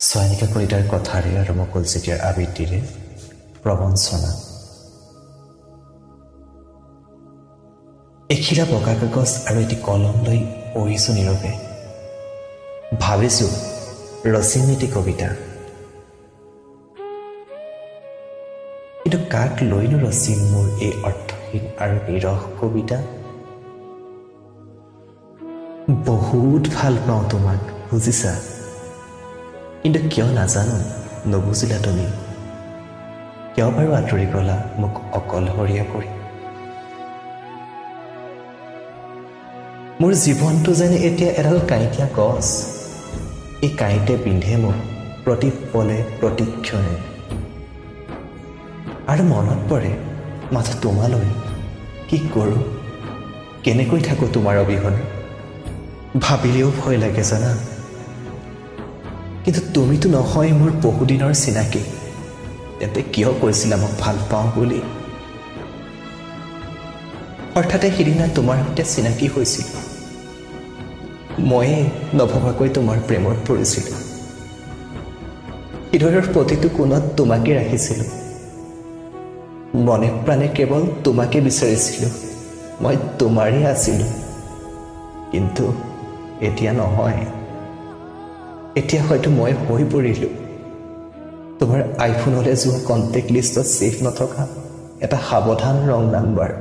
চয়নিকা কলিতাৰ কথাৰে আৰু মুকুল চেতিয়াৰ আবৃত্তিৰে প্ৰবঞ্চনা। এখিলা বগা কাগজ আৰু এটি কলম লৈ পঢ়িছোঁ নীৰৱে। ভাবিছোঁ ৰচিম এটি কবিতা, কিন্তু কাক লৈনো ৰচিম মোৰ এই অৰ্থহীন আৰু নিৰস কবিতা? বহুত ভাল পাওঁ তোমাক, বুজিছা, কিন্তু কিয় নাজানো নুবুজিলা তুমি। কিয় বাৰু আঁতৰি গ'লা মোক অকলশৰীয়া কৰি? মোৰ জীৱনটো যেন এতিয়া এডাল কাঁইটীয়া গছ। এই কাঁইটে বিন্ধে মোক প্ৰতি পলে প্ৰতিক্ষণে, আৰু মনত পৰে মাথো তোমালৈ। কি কৰোঁ, কেনেকৈ থাকোঁ তোমাৰ অবিহনে, ভাবিলেও ভয় লাগে জানা। কিন্তু তুমিতো নহয় মোৰ বহুদিনৰ চিনাকি, তেন্তে কিয় কৈছিলা মোক ভাল পাওঁ বুলি? হঠাতে সিদিনা তোমাৰ সৈতে চিনাকি হৈছিলোঁ, ময়ে নভবাকৈ তোমাৰ প্ৰেমত পৰিছিলোঁ। হৃদয়ৰ প্ৰতিটো কোণত তোমাকে ৰাখিছিলোঁ, মনে প্ৰাণে কেৱল তোমাকে বিচাৰিছিলোঁ, মই তোমাৰেই আছিলোঁ। কিন্তু এতিয়া নহয়, এতিয়া হয়তো মই হৈ পৰিলোঁ তোমাৰ আইফোনলৈ যোৱা কণ্টেক্ট লিষ্টত ছেভ নথকা এটা সাৱধান ৰং নাম্বাৰ।